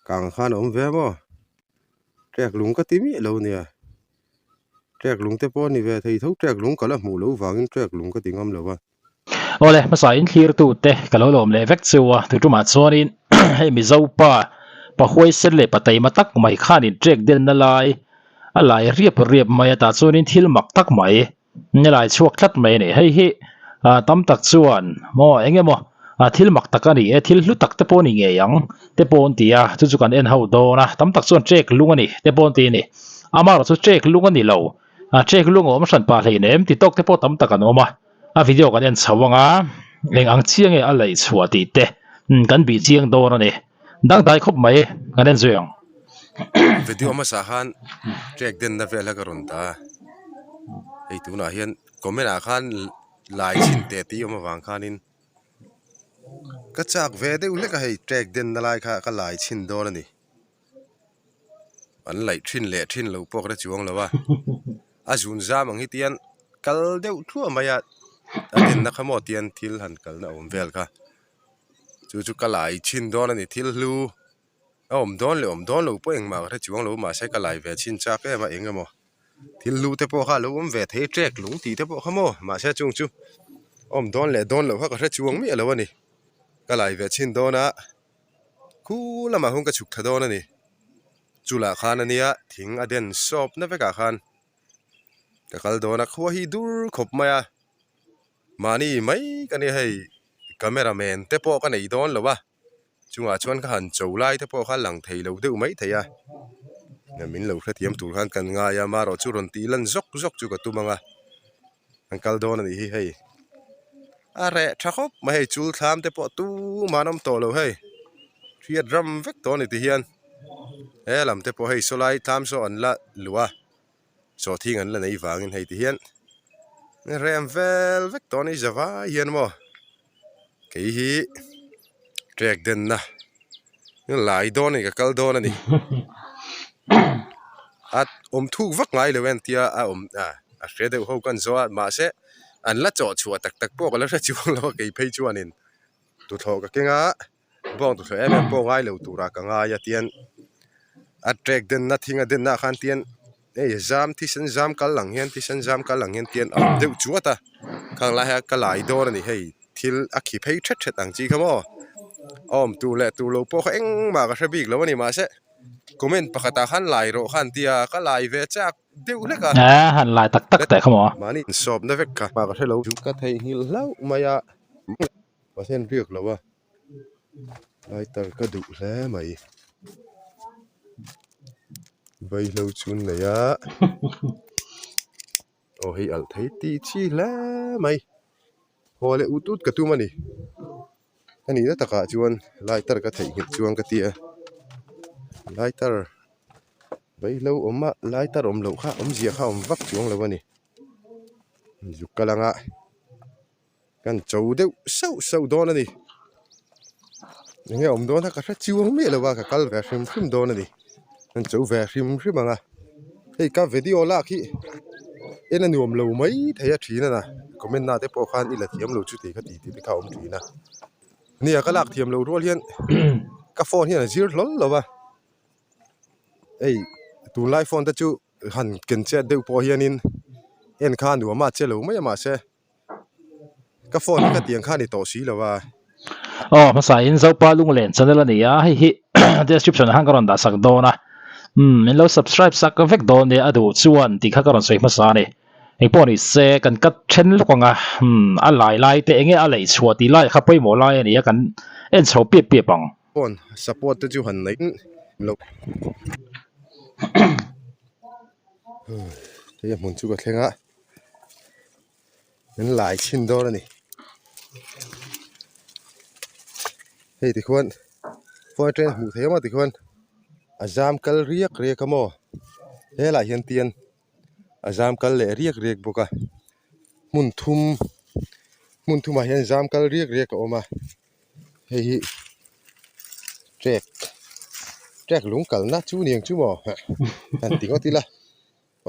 Kang khan a awm ve maw? Trek lung ka ti miah lo nia. Trek lung te pawh a ni ve thei tho, trek lung ka la hmuh loh vangin trek lung ka ti ngam lo a. Awle, hmasa in thlirtu te ka lo lawm leh vek chu a, tutumah chuanin hei Mizo pa, pa huaisen leh pa taima tak mai khanin trek denna lai a lai riap riap mai a, tah chuanin thil mak tak mai Ni lai chhuak tlat mai a ni. Hei hi tam tak chuan maw eng emaw thil mak tak a ni e, thil hlu tak te pawh a ni ngei ang te pawh an ti a, chu chu kan en ho dawn a, tam tak chuan trek lung a ni te pawh an ti a ni. Amaherawhchu trek lung a ni lo, trek lung a awm hran pah hleinem ti tawk te pawh tam tak an awm a, a video kan en chho ang a, eng ang chiang nge a laih chhuah tih te kan bih chiang dawn a ni. Dangdai khawp mai kan en zui ang. Video hmasa khan trek denna vel kha ka rawn ta a, hei tunah hian comment ah khan lai chhin teh tih awm avang khanin ka chak ve deuh hlek a hei trek denna lai kha ka lai chhin dawn a ni. An laih thin leh thin lo pawh ka hre chuang lo a, a zun zam ang hi tian kal deuh thluah mai a, a denna kha maw tian thil han kalna awm vel kha. Chu chu ka lai chhin dawn a ni thil hlu a awm dawn leh awm dawn lo pawh engmah ka hre chuang lo mahse ka lai ve chhin chak em a eng emaw thil hlu te pawh kha a lo awm ve thei trek lung tih te pawh kha maw mahse chung chu awm dawn leh dawn loh kha ka hre chuang miah lo a ni ka lai ve chhin dawn a khu lamah hun ka chhuk thla dawn a ni chulah khan a nia thing a den sawp na vekah khan ka kal dawn a khua hi dur khawp mai a. Mahni mai ka nia hei camera man te pawh ka nei dawn lo a, chungah chuan ka han cho lai te pawh kha lang thei lo deuh mai thei a, min lo hrethiam tur khan kan ngai a marawh chu rawn tih lan zawk zawk chu ka tum ang a, an kal dawn a nih hi hei a reh tha khawp mai hei chul thlam te pawh tumah an awm tawh lo hei hriat ram vek tawh a ni tihian he lam te pawh hei sawlai thlam saw an la luh a. Sawhthing an la nei vangin hei ti hian rem vel vek tawh a ni zavai hian maw kei hi trek denna lai dawn a ni ka kal dawn a ni a awm thuk vak ngai lo en tia a awm a a hre deuh ho kan zawh a mahse an la chawh chhuah tak tak pawh ka la hre chuang lo a kei phei chuanin tuthlawh ka keng a. Bawng tuthla em em pawh ngai lo turah ka ngai a tian a trek denna thing a denna ah khan tian hei zam thisen zam kal ang hian thisen zam kal ang hian tian a awm deuh chuat a khang lai hian ka lai dawn a ni hei thil a khi phei thet thet ang chi kha maw a awm tur leh tur lo pawh kha engmah ka hre bik lo a ni mahse comment pakhat ah khan lai rawh khan tia ka lai ve chak deuh hlek a han lai tak tak teh kha maw mahni sawpna vek kha ka hre lo ka theihnghilh hlauh mai a Pathian biak lo a lighter ka duh hle mai vaihlo chu an nei a aw hei alh thei tih chi hle mai haw leh ut ut ka tum a ni a nihna takah chuan lighter ka theihnghilh chuan ka ti a lighter vaihlo awm a lighter awm loh kha awmzia kha a awm vak chuang lo a ni zuk kal ang a. Kan cho deuh sauh sauh dawn a ni. Enge awm dawn a ka hre chiang miah lo a ka kal ve hrim hrim dawn a ni. Kan cho ve hrim hrim ang a. Hei ka video lak hi en a nuam lo mai thei a thin a na. Comment na te pawh khan i la thiam lo chu tih kha tih tih te kha a awm thin a. Nia ka lak thiam lo rual hian ka phone hian a zir hlawl lo a. Hei tunlai phone te chu han ken chet deuh pawh hianin en kha a nuam a che lo mai a mahse. Ka phone hi ka tiang kha a ni tawh si lo a. Aw hmasa in Zopa Lunglen channel a ni a, hei hi description ah khan ka rawn dah sak dawn a, umm min lo subscribe sak vek dawn nia a duh chuan tih kha ka rawn sawi hmasa a ni. Engpawh ni se kan cut then lawk ang a, umm a lai lai te enge a lei chhuah tih lai kha pawimawh lai a ni a kan en chho piap piap ang. Phone support te chu han neih loh. Hei a hmun chu ka thleng a. Min lai chhin dawn a ni hei tikhuan phone atangin hmuh theih emaw tikhuan a zam kal riak riak a maw helaiah hian tian a zam kal leh riak riak bawk a hmun thum hmun thumah hian zam kal riak riak a awm a hei hi trek trek lung kalna chu niang chu maw han ti ngawt ila.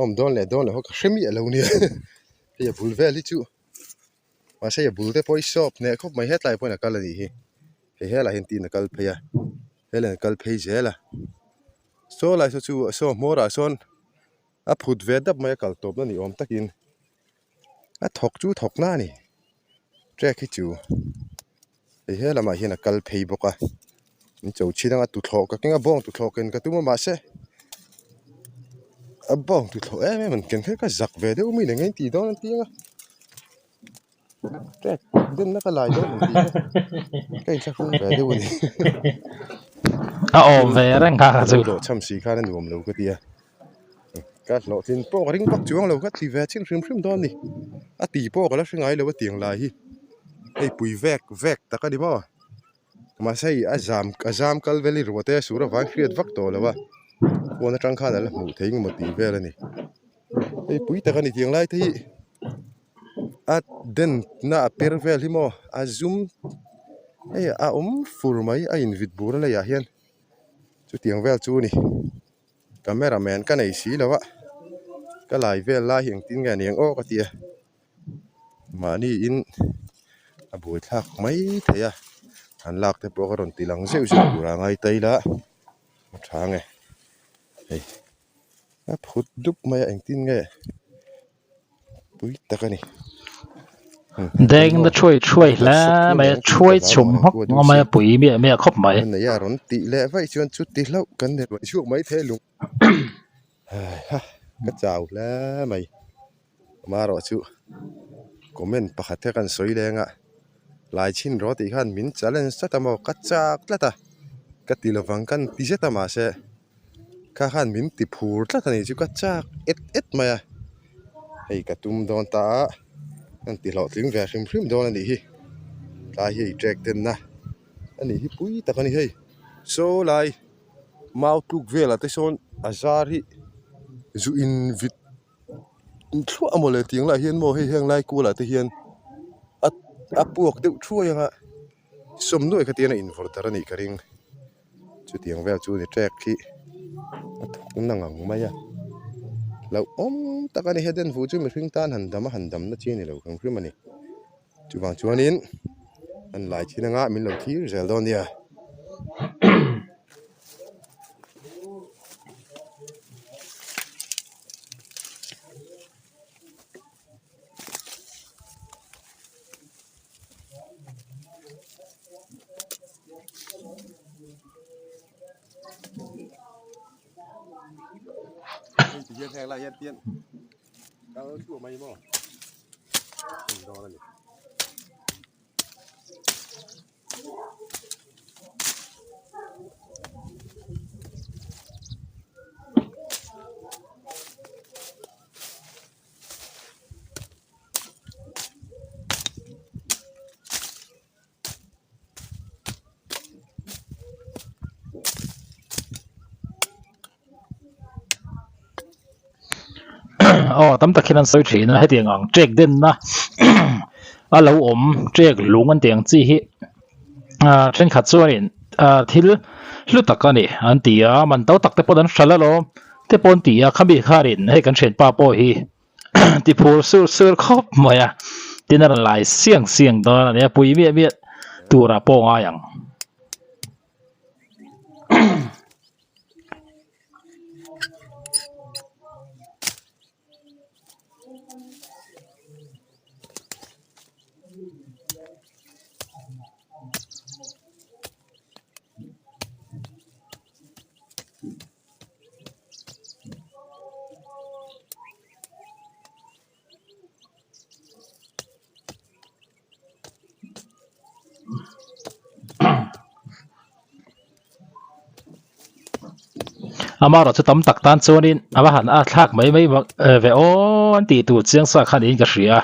Awm dawn leh dawn loh kha ka hre miah lo nia hei a bul vel hi chu mahse a bul te pawh hi sawp hneh khawp mai hetlai pawhin a kal a nih hi hei helaiah hian tin a kal phei a. Helen kal phei zel a saw lai saw chu saw hmawr ah sawn a phut ve dap mai a kal tawp na ni awm takin a thawk chu thawk na a ni trek hi chu hei he lamah hian a kal phei bawk a min cho chhin anga tuthlawh ka keng a bawng tuthlawh ken ka tum a mahse a bawng tuthlawh em em an ken kher ka zak ve deuh mai eng tih dawn an ti ang a. Trek denna ka lai dawn ang tih kha ka inthlahrung ve deuh a ni. A awm ve reng kha kha chu. Lo dawh cham si khan a nuam lo ka ti a. Ka hlawhtlin pawh ka ring vak chuang lo ka ti ve chin hrim hrim dawn a ni. A ti pawh ka la hre ngai lo a tiang lai hi. Hei pui vek vek tak a ni maw. Mahse hei a zam a zam kal vel hi ruah te a sur avang hriat vak tawh lo a. Phone atang khan a la hmuh theih engemaw tih vel a ni. Hei pui tak a ni tiang lai te hi a den na a per vel hi maw a zum hei a awm fur mai a invit bur a leiah hian chutiang vel chu a ni camera man ka nei si lo a ka lai vel lai hi engtin nge aniang aw ka ti a mahni in a buaithlak mai thei a han lak te pawh ka rawn ti lang zeuh zeuh tur a ngai ta ila a tha nge hei. A phut dup mai a engtin nge pui tak a ni. Deng na thuai thuai hle mai a thuai chhum hawk mai a pui miah miah khawp mai. Nei a rawn tih leh vaih chuan chuti hlauh kan ni ruai chhuak mai thei lung ha ka chau hle mai amaherawh chu comment pakhat kha kan sawi leng a lai chhin rawh tih khan min challenge tlat a maw ka chak tlat a ka ti lovang kan ti zet a mahse. Kha khan min ti phur tlat a ni chu ka chak et et mai a hei ka tum dawn ta a an ti hlawhtling ve hrim hrim dawn a nih hi tlai hi ei trek den na a nih hi pui tak a ni hei saw lai mau tluk velah te sawn a zar hi zu in vit thluah a mawle tiang lai hian maw hei heng lai kualah te hian a a puak deuh thuai ang a sawmnuai kha tian a invawrh darh a nih ka ring. Chutiang vel chu ni trek hi a thawk na ngang mai a hlauhawm tak a ni he den vu chu mihring tan han dam a han dam na chi a ni lo hrim hrim a ni chuvang chuanin an lai thin anga min lo thlir zel dawn nia. Aw tam tak hian an sawi thin a hetiang ang trek denna a lo awm trek lung an tih ang chi hi ah thenkhat chuanin ah thil hlu tak a ni an ti a man to tak te pawh an hralh alawm te pawh an ti a khami khanin hei kan thianpa pawh hi. Ti phur sur sur khawp mai a, tin a rawn lai siang siang dawn a nia, pui miah miah turah pawh ngai ang. Amaherawh chu tam tak tan chuanin a va han a thlak mai mai ve aw an tih tur chiang sa kha niin ka hria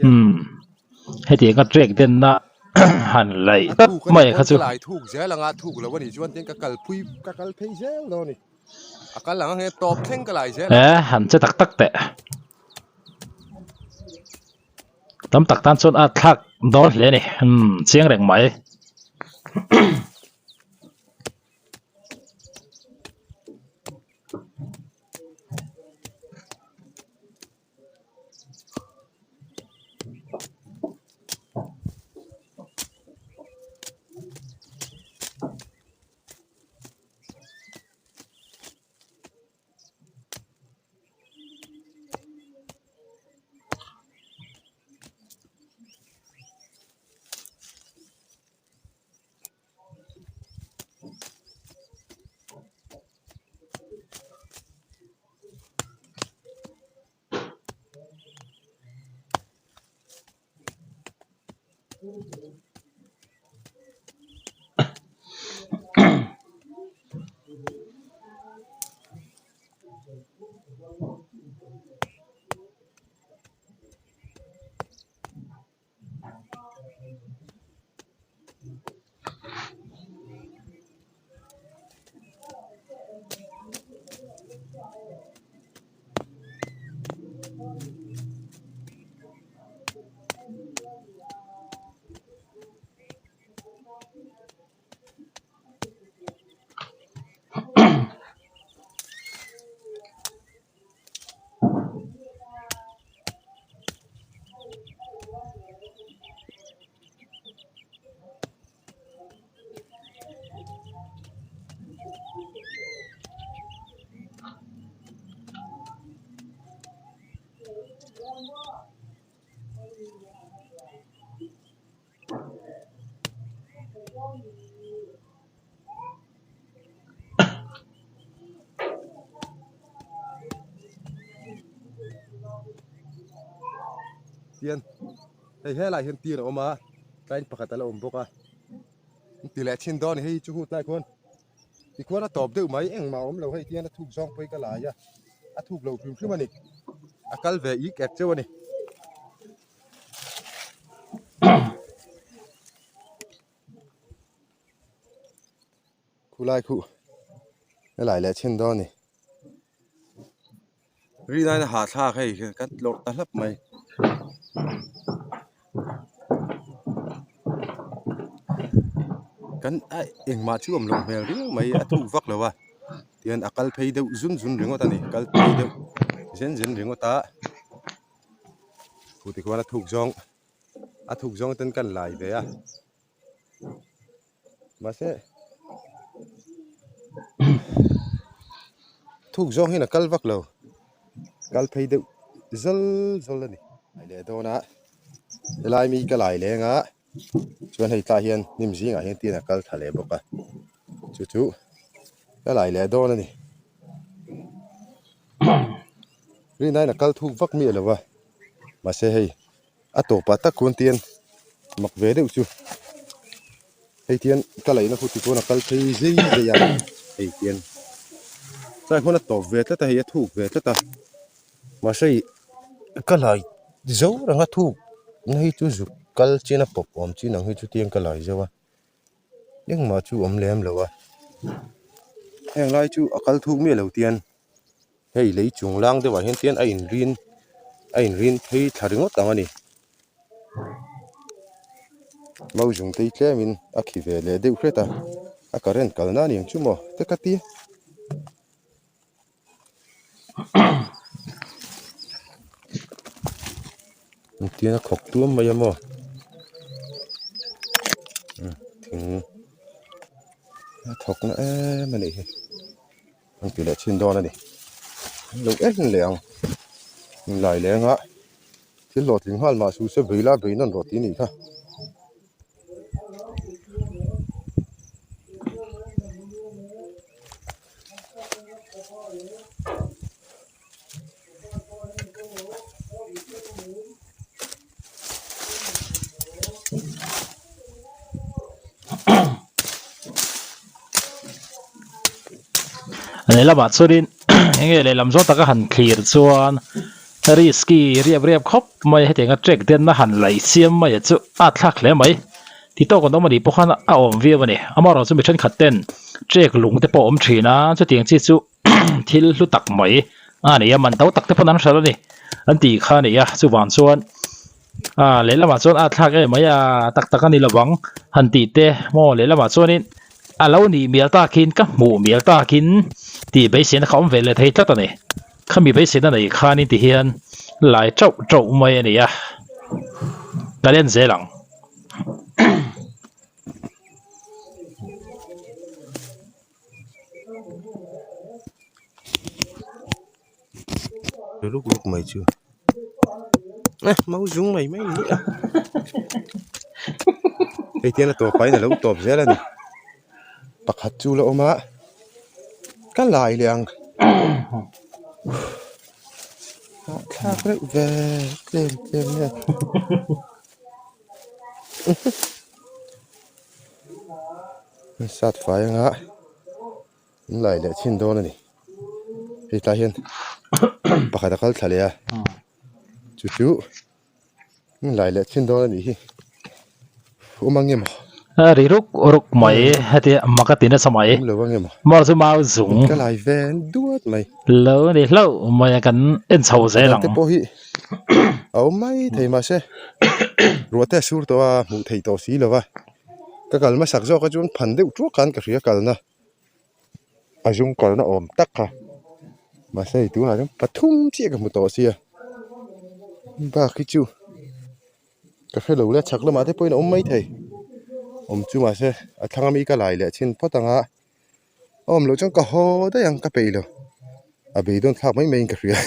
umm hetiang a trek denna han laih tlat mai kha chu. E han che tak tak teh. Tam tak tan chuan a thlak dawn hle a ni umm chiang reng mai. Tian hei helaiah hian tir a awm a, tlaiin pakhat a la awm bawk a. An ti leh thin dawn a ni hei chu hu tlai khuan tikhuan a tawp deuh mai engmah a awm lo hei tian a thuk zawng pawhin ka lai a, a thuk lo hrim hrim a ni. A kal ve ik ek cheu a ni. Khulai khuh helai leh chhin dawn a ni. Rinai na hahthlak hei kan tlawrh ta hlap mai. Kan a engmah chu awm loh hmel riau mai a thuk vak lo a tihian a kal phei deuh zun zun ringawt a ni kal phei deuh zen zen ringawt a chu tikhuan a thuk zawng a thuk zawng ten kan lai ve a. Mahse thuk zawng hian a kal vak lo kal phei deuh zal zal a ni. Lai leh dawn a helai mi ka lai leng a chuan hei tlaiah hian hnim zingah hian tin a kal thla leh bawk a chu chu ka lai leh dawn a ni. Rinaiin a kal thuk vak miah lo a mahse hei. A tawpah tak khuan tian mak ve deuh chu hei tian ka laihna khu tichuan a kal phei zei zei a hei tian tlai khuan a tawp ve tlat a hei a thuk ve tlat a mahse ih ka lai zo reng a thuk na hi chu zuk kal chin a pawp awm chin ang hi chu tiang ka lai zo a engmah chu awm lem lo a heng lai chu a kal thuk miah lo tian. Hei lei chung lang deuhah hian tian a inrin a inrin phei thla ringawt ang a ni. Mau zung te hi tlemin a khi ve leh deuh hret a, a current kalna a ni ang chu maw te ka ti. Engtin a khawk tuam mai a maw thing a thawk na em a nih hi. An ti leh thin dawn a ni. An lo en leh ang. Lai lenga thil hlawhtling nghal mah su se bei la bei nawn rawh tih a nih kha. Lehlamah chuanin enge lehlam zawng taka han thlir chuan risky riap riap khawp mai a hetianga track denna han laih siam mai chu a thlak hle mai ti tawk an awm a nih pawh khan a awm viau a ni amaherawh chu mi thenkhat ten track lung te pawh a awm thin a chutiang chi chu. thil hlu tak mai a ni a man to tak te pawn an hralh a ni an tih kha a ni a chuvang chuan ah lehlamah chuan a thlak em mai a tak tak a ni lovang han tih te maw lehlamah chuanin a lo nih mial takin ka hmuh mial takin tih beiseina kha awm ve leh thei tlat a ni khami beiseina nei khanin ti hian lai teuh teuh mai a ni a ka len zel ang. Luk luk mai chu eh mau zung mai mai ni a hei tian a tawp ah hian alo tawp zel a ni pakhat chu la awm a ka lai leh ang hahthlak reuh ve tlem tlem hian. Sat fai anga an lai leh chhin dawn a ni hei tlai hian pakhat a kal thla leh a chu chu an lai leh chhin dawn a nih hi awm ang emaw a ri ruk ruk mai hetia mak a ti nasa mai awm lo ang emaw maw chu mau zung ka lai ve duat mai lo ni hlauh mai a kan en chho zel ang te pawh hi a awm mai thei mahse ruah te a sur tawh a hmuh theih tawh si lo va. Ka kal hmasak zawk a chuan phan deuh tuak khan ka hria kalna a zum kalna awm tak kha mahse hei tunah chuan pathum chiah ka hmu tawh sia bak hi chu ka hre lo le chhak lamah te pawhin a awm maithei awm chu mahse a thlang ami ka lai leh chhin phawt ang a. A awm loh chuan ka haw daih ang ka peih lo a beidawn thlak mai maiin ka hria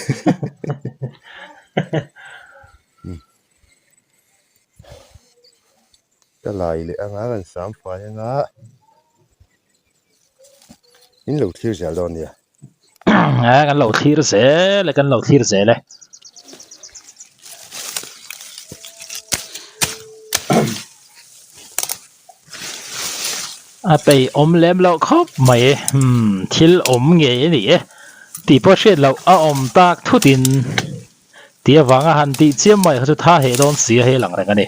ka lai leh anga kan sam fai anga in lo thlir zel dawn nia. Kan lo thlir zel e kan lo thlir zel e. A peih awm lem loh khawp mai umm thil awm ngei a ni e tih pawh hriat loh a awm tak thut in tih avanga han tih chiam mai kha chu tha heh dawn si a hei lang reng a ni.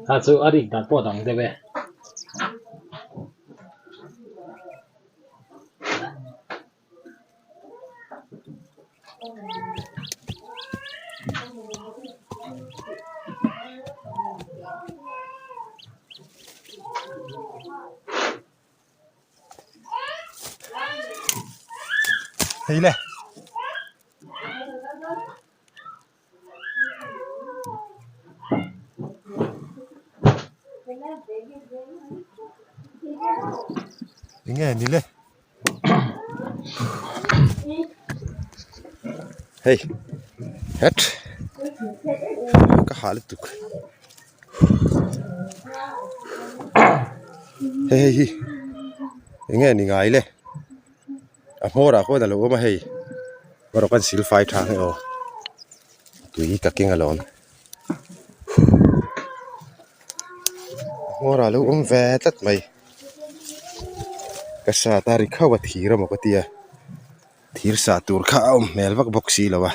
Kha chu a rik dan pawh a dang deuh e. Hei le. Enge ni le. Hei het ka hah lutuk hei hei hi enge ni ngai le a hmawr ah khuan alo awm a hei erawh kan sil fai tha ang e aw tui ka keng alawm a hmawr ah alo awm ve tlat mai. Ka sat a ri khauh a thir emaw ka tia thir sah tur kha a awm hmel vak bawk si lo a.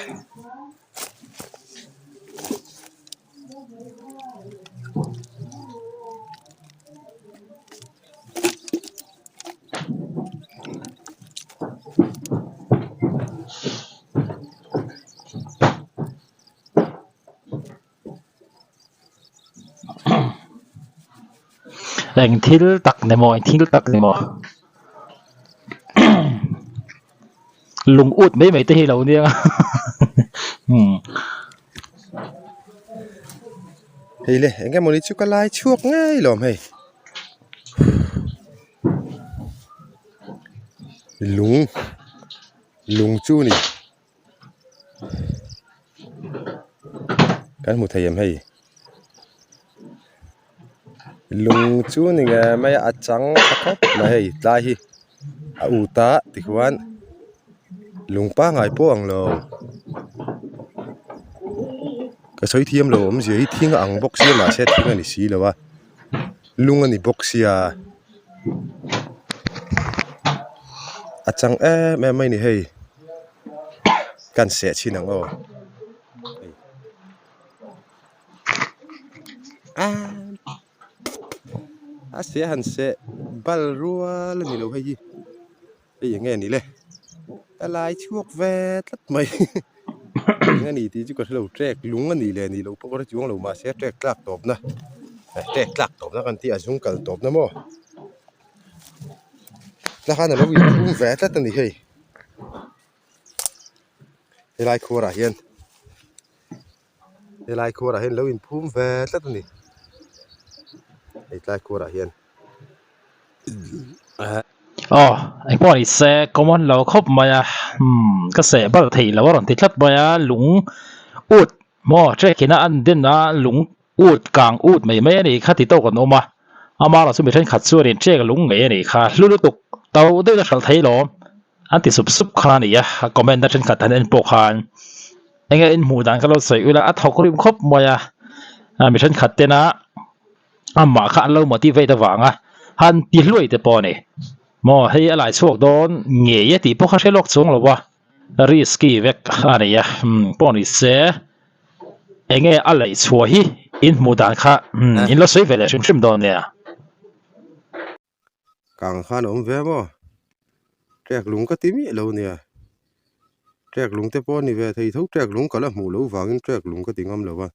Eng thil tak ni maw eng thil tak ni maw. Lung ut mai mai te hi lo nia umm. Hei le eng emawni chu ka lai chhuak ngei lawm hei lung lung chu ni kan hmu thei em hei lung chu ni ngei mai a a chang tha khawp mai hei tlai hi. A ut a tikhuan lung pangngai pawh ang lo ka sawi thiam lo awmzia hi thing a ang bawk sia mahse thing a ni si lo a lung a ni bawk sia a chang em em mai a ni hei kan seh chhin ang aw. A seh han seh bal rual a ni lo hei hi hei eng nge ni le ka lai chhuak ve tlat mai eng a ni tih chu ka hrelo trek lung a nih leh nih loh pawh ka hre chuang lo mahse trek tlak tawpna trek tlak tawpna kan tih a zung kal tawpna maw tah khan a lo inphum ve tlat a ni hei helai khuarah hian. Helai khuarah hian lo inphum ve tlat a ni hei tlai khuarah hian Aw engpawh ni se common lo khawp mai a umm ka seh bal thei lo a rawn ti tlat mai a lung ut maw trek in a an den a lung ut kang ut mai mai a ni kha ti tawk an awm a amaherawh chu mi thenkhat chuanin trek lung ngei a ni kha hlu lutuk to deuhin a hralh thei lawm. An ti sup sup kha a ni a, a comment a thenkhat han en pawh khan enge in hmuh dan ka lo sawi ula a thawk rim khawp mai a, mi thenkhat tena amah kha an lo motivate avanga han ti hluai te pawh a ni. Maw hei a lai chhuak dawn ngei e tih pawh kha hre lawk chuang lo a, risky vek a ni a, pawh ni se enge a laih chhuah hi in hmuh dan kha in lo sawi ve leh hrim hrim dawn nia. Kang khan a awm ve maw trek lung ka ti miah lo nia trek lung te pawh a ni ve thei tho trek lung ka la hmuh loh vangin trek lung ka ti ngam lo va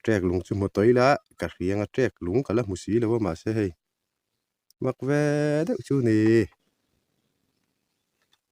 trek lung chu hmu tawh ila ka hria anga trek lung ka la hmu si lo a mahse hei mak ve deuh chu a ni.